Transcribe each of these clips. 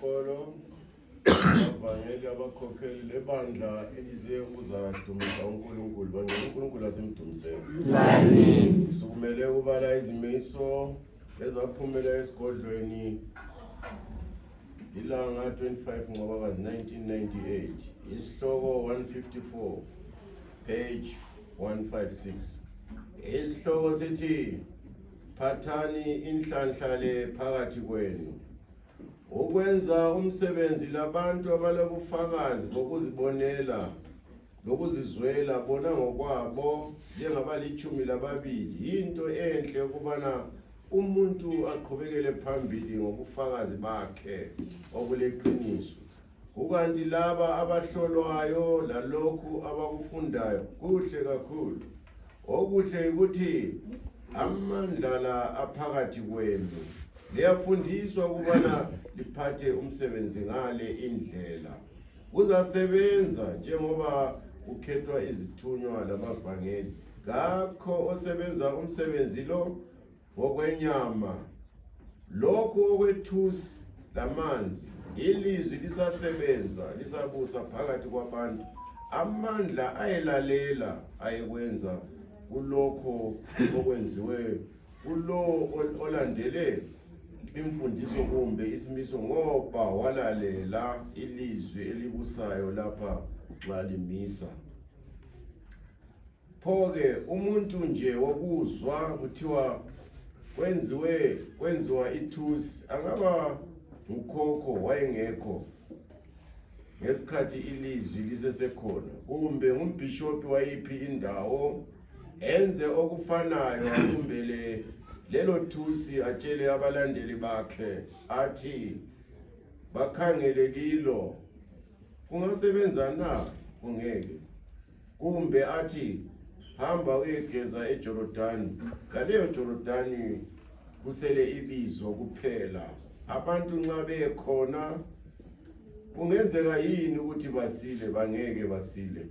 isikolo abavangeli abakhokheli lebandla elize ukuzadumisa uNkulunkulu bangena uNkulunkulu asemdumiseni sukumele ukubala izimiso ezaphumela esigodlweni ilanga 25 ngoBakazi 1998 isihloko 154 page 156 isihloko sithi phathani inhlanhlale phakathi kwenu ukwenza umsebenzi labantu abalobufakazi bokuzibonela lokuzizwela bona ngokwabo njengabalichumi lababili into enhle ukubana umuntu aqhubekele phambili ngobufakazi bakhe obuleqiniso ukanti laba abahlolwayo lalokhu abakufundayo kuhle kakhulu okuhle ukuthi amandla la aphakathi kwenu liyafundiswa ukubana liphathe umsebenzi ngale indlela kuzasebenza njengoba ukhethwa izithunywa lamavangeli ngakho osebenza umsebenzi lo ngokwenyama lokho okwethusi lamanzi ilizwi lisasebenza lisabusa phakathi kwabantu amandla ayelalela ayekwenza kulokho okwenziwe kulo olandele imfundiso kumbe isimiso ngoba walalela ilizwi elibusayo lapha xa limisa phoke umuntu nje wokuzwa kuthiwa kwenziwa ithusi angaba ukhokho wayengekho ngesikhathi ilizwi lisesekhona kumbe umbhishophi wayiphi indawo enze okufanayo akumbele lelo thusi atshele abalandeli bakhe athi bakhangele kilo kungasebenza na kungeke kumbe athi hamba uyegeza eJordani ngaleyo Jordani kusele ibizo kuphela abantu nxa bekhona kungenzeka yini ukuthi basile bangeke basile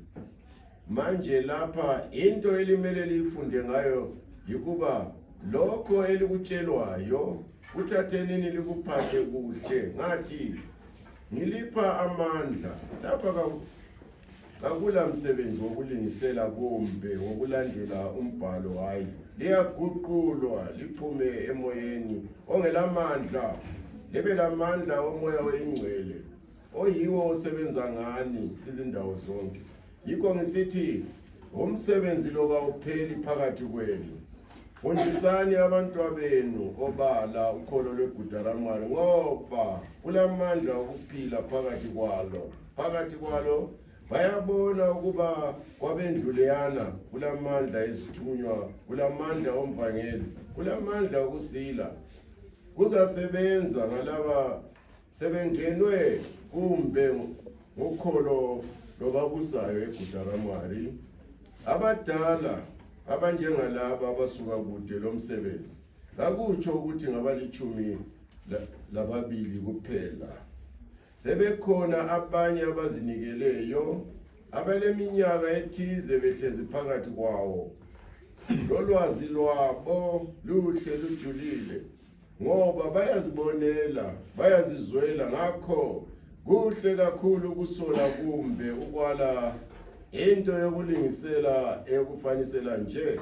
manje lapha into elimele lifunde ngayo yikuba lokho elikutshelwayo uthathenini likuphathe kuhle ngathi ngilipha amandla lapha kakula msebenzi wokulingisela kumbe wokulandela umbhalo hayi liyaguqulwa liphume emoyeni ongelamandla lebe lamandla omoya oyingcwele oyiwo osebenza ngani izindawo zonke yikho ngisithi umsebenzi lo kawupheli phakathi kwenu fundisani abantwabenu obala ukholo lweGudaramari ngoba kulamandla okuphila phakathi kwalo bayabona ukuba kwabendluleyana kulamandla ezithunywa kulamandla omvangeli kulamandla okusila kuzasebenza ngalaba sebengenwe kumbe ngokholo lobabusayo eGudaramari abadala abanjengalaba abasuka kude lomsebenzi akutsho ukuthi ngabalichumi lababili kuphela sebekhona abanye abazinikeleyo abaleminyaka ethize behlezi phakathi kwawo lolwazi lwabo luhle lujulile ngoba bayazibonela bayazizwela ngakho kuhle kakhulu ukusola kumbe ukwala into yokulingisela eyokufanisela nje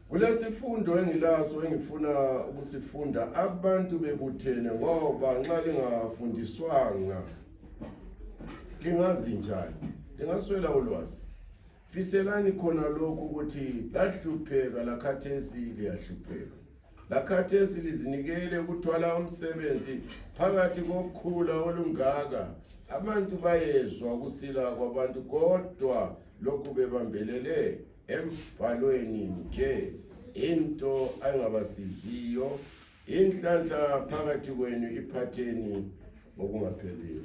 kulesifundo engilaso engifuna ukusifunda abantu bebuthene ngoba nxa lingafundiswanga lingazi njani lingaswela ulwazi fiselani khona lokhu ukuthi lahlupheka lakhathesi liyahlupheka lakhathesi lizinikele ukuthwala umsebenzi phakathi kokukhula olungaka abantu bayezwa ukusila kwabantu kodwa lokhu bebambelele embhalweni nje into ayingabasiziyo inhlanhla phakathi kwenu iphatheni ngokungapheliyo.